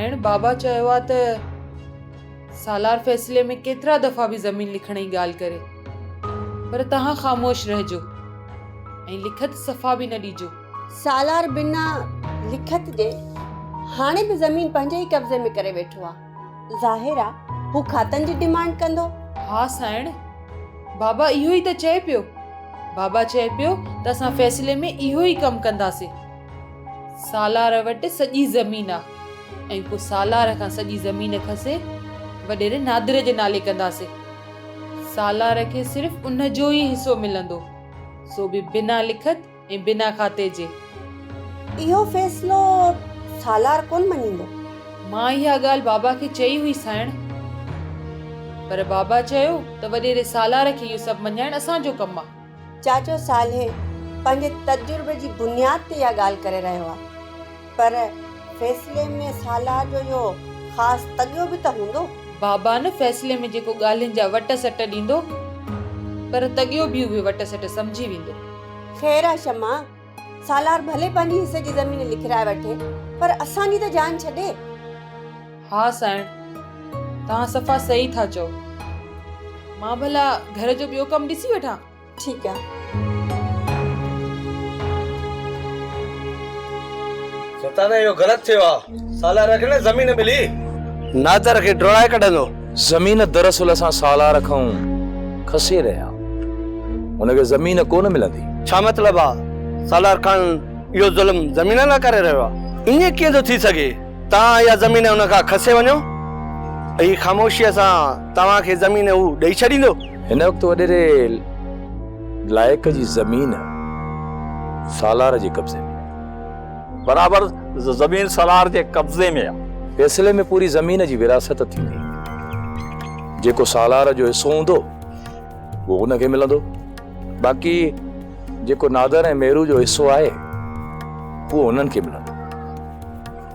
سانئڻ بابا چيو آ ته سالار فيصلي ۾ ڪيترا دفعا به زمين لکڻ جي ڳالهه ڪري پر توهان خاموش رهجو ۽ لکت صفا به نه ڏيجو. سالار بنا لکت جي هاڻي به زمين پنهنجي ئي قبضي ۾ ڪري ويٺو آ. ظاهر آ هو کاتن جي ڊمانڊ ڪندو. ها سانئڻ بابا اهو ئي ته چئي پيو. بابا چئي پيو ته اسان فيصلي ۾ اهو ئي ڪم ڪنداسين. سالار وٽ سڄي زمين آ ۽ پوء سالار کان سڄي زمين کسي وڏيري نادر جي نالي ڪنداسين. سالار کي صرف ان جو ئي حصو ملندو، سو به بنا لکت ۽ بنا کاتي جي. اهو فيصلو سالار ڪونه مڃيندو. مان اها ڳالهه بابا کي چئي هئي سائڻ، پر بابا چيو ته وڏيري سالار کي اهو سڀ مڃائڻ اسان جو ڪم آ. چاچو صالح پنهنجي تجربي جي بنياد تي اها ڳالهه ڪري رهيو آهي پر فيصلي ۾ سالار جو اهو خاص تڳيو به ته هوندو. بابا نه فيصلي ۾ جيڪو ڳالهين جا وٽ سٽ ڏيندو پر تڳيو به اهي وٽ سٽ سمجهي ويندو. خير آ شمع، سالار ڀلي پنهنجي حصي جي زمين لکرائي وٺي پر اسان جي ته جان ڇڏي. ها سائڻ، توهان صفا صحيح ٿا چئو. مان ڀلا گهر جو ٻيو ڪم ڏسي وٺان. ٺيڪ آ. سلطانه اهو غلط ٿيو آ. سالار کي نه زمين ملي. نادر کي ڊوڙائي ڪڍندو. زمين دراصل اسان سالار کان کسي رهيا. هن کي زمين ڪونه ملندي. ڇا مطلب آ؟ سالار خان اهو ظلم زمين لاء ڪري رهيو آ. ائين ڪيئن ٿو ٿي سگهي؟ توهان اها زمين هن کان کسي وڃو ۽ خاموشيء سان توهان کي زمين هو ڏئي ڇڏيندو. هن وقت وڏيري لائق جي زمين سالار جي قبضي ۾ آهي. برابر زمين سالار جي قبضي ۾ آهي. فيصلي ۾ پوري زمين جي ورهاست ٿيندي. جيڪو سالار جو حصو هوندو اهو ان کي ملندو. باقي جيڪو نادر ۽ ميرو جو حصو آهي اهو انهن کي ملندو.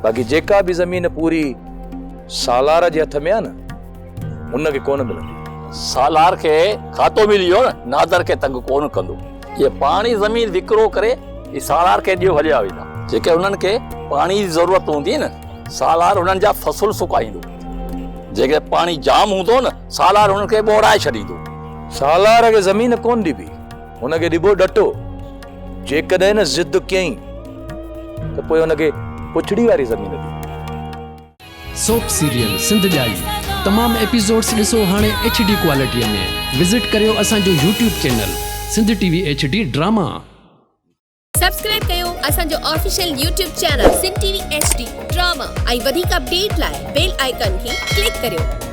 باقي جيڪا به زمين پوري سالار جي هٿ ۾ آهي نه ان کي ڪونه ملندي. سالار کي کاتو ملي ويو نه نادر کي تنگ ڪونه ڪندو. اهي پاڻ ئي زمين وڪرو ڪري سالار کي ڏيو هليا ويندا. جيڪي انهن کي پاڻي جي ضرورت هوندي نه سالار انهن جا فصل سڪائيندو. جيڪڏهن پاڻي جام هوندو نه سالار انهن کي ٻوڙائي ڇڏيندو. سالار کي زمين ڪونه ڏبي. هن کي ڏبو ڏٽو. جيڪڏهن نه ضد ڪيائين ته پوء هن کي پڇڙي واري زمين ڏبي. سوپ سيريل سنڌ ڄائي تمام ايپيسوڊس ڏسو هاڻي ايڇ ڊي ڪوالٽي ۾ وزٽ ڪريو اسان جو YouTube channel Sindh T V H D drama. Subscribe ڪيو اسان جو official YouTube channel Sindh T V H D drama ۽ وڌيڪ اپڊيٽ لاء بيل آئيڪان کي ڪلڪ ڪريو.